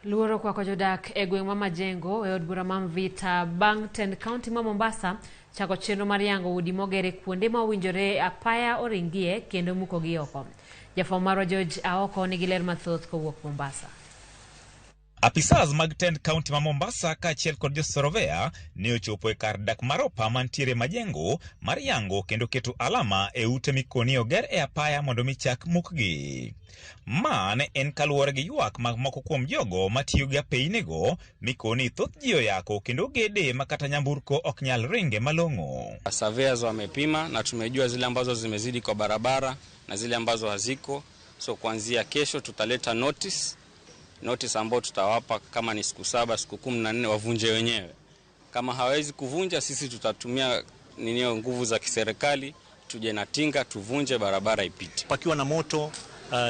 Luoro okwako jodak e gweng' ma Majengo e od bura ma Mvita bang' tend kaunti ma Mombasa chako chenro mar yango udi mogere kuonde ma owinjore apaya oringie kendo mukogi oko. Jafwambo marwa George Aoko nigi ler mathoth kowuok Mombasa. Apisas mag tend kaunti ma Mombasa kaachiel kod josorovea ne ochopo e kar dak mar opa mantiere Majengo mar yango kendo keto alama e ute mikoni oger e apaya mondo mi chak mukgi. Ma ne en kaluwore gi ywak mag moko kuom jogo matiyo gi apeynigo mikoni thoth ji oyako kendo gede ma kata nyamburko ok nyal ringe malong'o. Surveyors wamepima na tumejua zile ambazo zimezidi kwa barabara na zile ambazo haziko. So kuanzia kesho tutaleta notice ambao tutawapa kama ni siku 7, siku 14 wavunje wenyewe. Kama hawezi kuvunja, sisi tutatumia ninio nguvu za kiserikali, tuje na tinga tuvunje barabara ipite. Pakiwa na moto,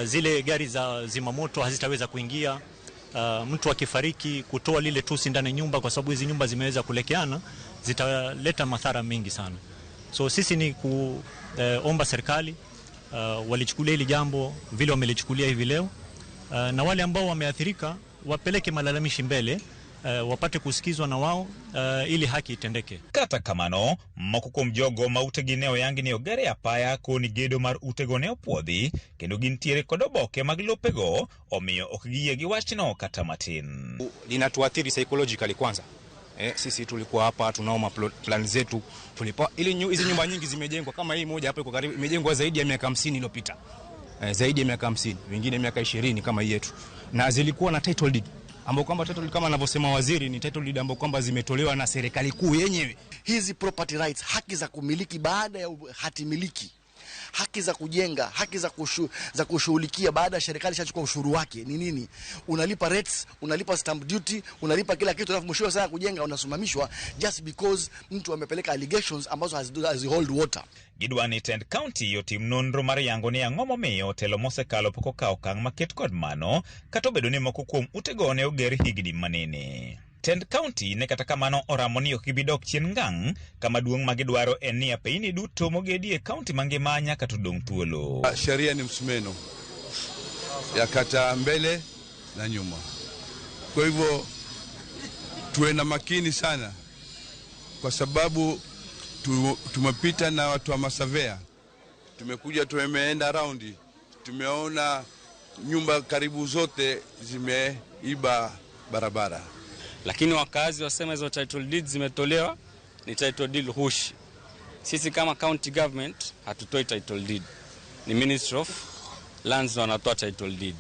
zile gari za zimamoto hazitaweza kuingia. Mtu akifariki kutoa lile tusi ndani nyumba, kwa sababu hizi nyumba zimeweza kulekeana, zitaleta madhara mengi sana. So sisi ni kuomba serikali walichukulia hili jambo vile wamelichukulia hivi leo, na wale ambao wameathirika wapeleke malalamishi mbele, wapate kusikizwa na wao, ili haki itendeke. Kata kamano, moko kuom jogo ma utegi ne oyangi ni oger e apaya koni gedo mar utego ne opuodhi kendo gintiere kod oboke mag lopego, omiyo ok giyie gi wachno kata matin. Linatuathiri psychologically kwanza. Sisi tulikuwa hapa tunao plan zetu tulipa ili hizi nyumba nyingi zimejengwa kama hii moja hapa iko karibu imejengwa zaidi ya miaka 50 iliyopita. Zaidi ya miaka 50, wengine miaka 20 kama hii yetu. Na zilikuwa na title deed ambao kwamba title deed kama anavyosema waziri ni title deed ambao kwamba zimetolewa na serikali kuu yenyewe. Hizi property rights, haki za kumiliki baada ya hati miliki, haki za kujenga, haki za kushughulikia baada ya serikali ishachukua ushuru wake ni nini? Unalipa rates, unalipa stamp duty, unalipa kila kitu, alafu mwisho sana kujenga unasimamishwa just because mtu amepeleka allegations ambazo hazi hold water. Gidwa ni tend county otim nonro mar yango ni ang'o momiyo telo mosekalo pok okawo okang' maket kod mano kata obedo ni moko kuom utego ne oger higni manene. Tend county ne kata kamano oramo ni ok gibi dok chien ngang' kama duong' ma gidwaro en ni apeyni duto mogedi e kaunti mangima nyaka to dong' thuolo. Sheria ni msumeno ya kata mbele na nyuma. Kwa hivyo tuwe na makini sana, kwa sababu tumepita na watu wa masurveyor, tumekuja tumeenda raundi, tumeona nyumba karibu zote zimeiba barabara. Lakini wakazi wasema hizo title deeds zimetolewa ni title deed hushi. Sisi kama county government hatutoi title deed, ni Ministry of Lands wanatoa title deed.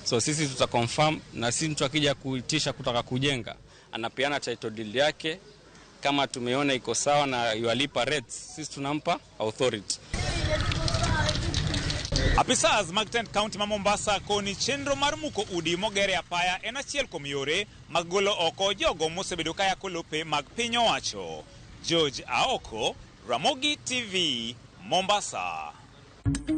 So sisi tuta confirm, na sisi mtu akija kuitisha kutaka kujenga anapeana title deed yake, kama tumeona iko sawa na yualipa rates, sisi tunampa authority. Apisas mag tend county ma Mombasa koni chenro mar muko udi moger e apaya en achiel kuom yore mag golo oko jogo mosebedo ka yako lope mag piny owacho. George Aoko, Ramogi TV, Mombasa.